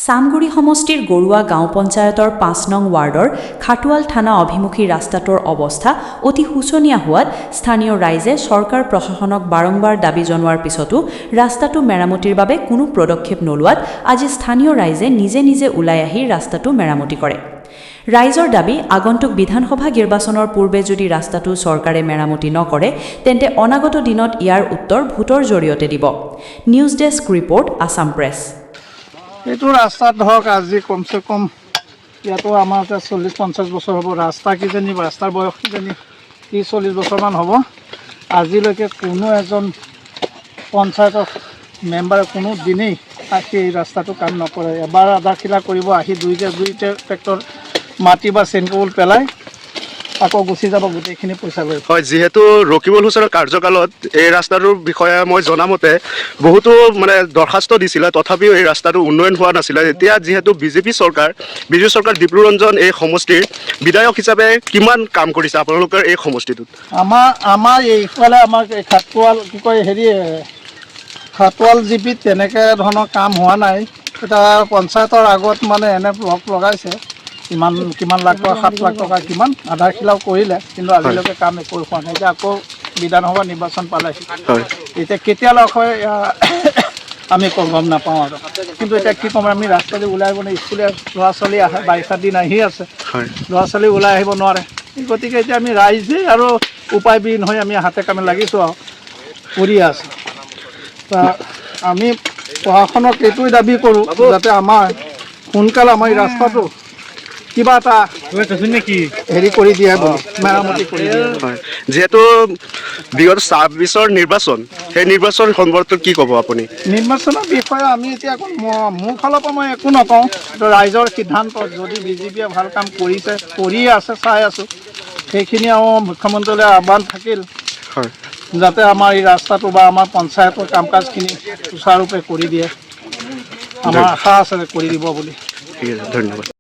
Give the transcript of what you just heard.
চামগুৰি সমষ্টিৰ গৰুৱা গাঁও পঞ্চায়তৰ 5 নং ৱাৰ্ডৰ খাটোৱাল থানা অভিমুখী ৰাস্তাটোৰ অৱস্থা অতি শোচনীয় হোৱাত স্থানীয় ৰাইজে চৰকাৰ প্ৰশাসনক বাৰম্বাৰ দাবী জনোৱাৰ পিছতো ৰাস্তাটো মেৰামতিৰ বাবে কোনো পদক্ষেপ নোলোৱাত আজি স্থানীয় ৰাইজে নিজে নিজে ওলাই আহি ৰাস্তাটো মেৰামতি কৰে। ৰাইজৰ দাবী, আগন্তুক বিধানসভা নিৰ্বাচনৰ পূৰ্বে যদি ৰাস্তাটো চৰকাৰে মেৰামতি নকৰে, তেন্তে অনাগত দিনত ইয়াৰ উত্তৰ ভোটৰ জৰিয়তে দিব। News desk report, Assam press. এইটো ৰাস্তাত ধৰক আজি কমচে কম ইয়াতো আমাৰ এতিয়া 40-50 বছৰ হ'ব। ৰাস্তা কিজানি ৰাস্তাৰ বয়স কিজানি 30-40 বছৰমান হ'ব। আজিলৈকে কোনো এজন পঞ্চায়তৰ মেম্বাৰে কোনো দিনেই আহি এই ৰাস্তাটো কাম নকৰে। এবাৰ আধাৰশিলা কৰিব আহি দুই ট্ৰেক্টৰ মাটি বা চেনকবুল পেলাই আকৌ গুচি যাব গোটেইখিনি পইচা লৈ। হয়, যিহেতু ৰকিবুল হুছেইনৰ কাৰ্যকালত এই ৰাস্তাটোৰ বিষয়ে মই জনামতে বহুতো মানে দৰখাস্ত দিছিলে, তথাপিও এই ৰাস্তাটো উন্নয়ন হোৱা নাছিলে। এতিয়া যিহেতু বিজেপি চৰকাৰ, বিজেপি চৰকাৰ দিপ্লু ৰঞ্জন এই সমষ্টিৰ বিধায়ক হিচাপে কিমান কাম কৰিছে আপোনালোকৰ এই সমষ্টিটোত? আমাৰ এইফালে আমাৰ এই খাটোৱাল কি কয় হেৰি খাটোৱাল জিপিত তেনেকৈ ধৰণৰ কাম হোৱা নাই। এতিয়া পঞ্চায়তৰ আগত মানে এনে ব্লক লগাইছে, কিমান কিমান লাখ টকা, 7 লাখ টকা কিমান আধাৰশিলাও কৰিলে, কিন্তু আজিলৈকে কাম একো হোৱা নাই। এতিয়া আকৌ বিধানসভা নিৰ্বাচন পালেহি। এতিয়া কেতিয়ালৈ হয় এয়া আমি গম নাপাওঁ আৰু। কিন্তু এতিয়া কি ক'ম, আমি ৰাস্তাদি ওলাই আহিব নোৱাৰি। স্কুলীয়া ল'ৰা ছোৱালী আহে, বাৰিষা দিন আহি আছে। ল'ৰা ছোৱালী ওলাই আহিব নোৱাৰে। গতিকে এতিয়া আমি ৰাইজে আৰু উপায়বিহীন হৈ আমি হাতে কামে লাগিছোঁ আৰু কৰি আছোঁ। তা আমি প্ৰশাসনক এইটোৱে দাবী কৰোঁ যাতে আমাৰ সোনকালে আমাৰ এই ৰাস্তাটো কিবা এটা হেৰি কৰি দিয়ে বুলি, মেৰামতি কৰি দিয়ে বুলি। হয়, যিহেতু বিগত 26ৰ নিৰ্বাচন, সেই নিৰ্বাচন সম্পৰ্কত কি ক'ব আপুনি? নিৰ্বাচনৰ বিষয়ে আমি এতিয়া একো মোৰ ফালৰ পৰা মই একো নকওঁ। এইটো ৰাইজৰ সিদ্ধান্ত। যদি বিজেপিয়ে ভাল কাম কৰিছে, কৰিয়ে আছে, চাই আছোঁ, সেইখিনি আৰু মুখ্যমন্ত্ৰীলৈ আহ্বান থাকিল যাতে আমাৰ এই ৰাস্তাটো বা আমাৰ পঞ্চায়তৰ কাম কাজখিনি সুচাৰুৰূপে কৰি দিয়ে। আমাৰ আশা আছে কৰি দিব বুলি। ঠিক আছে, ধন্যবাদ।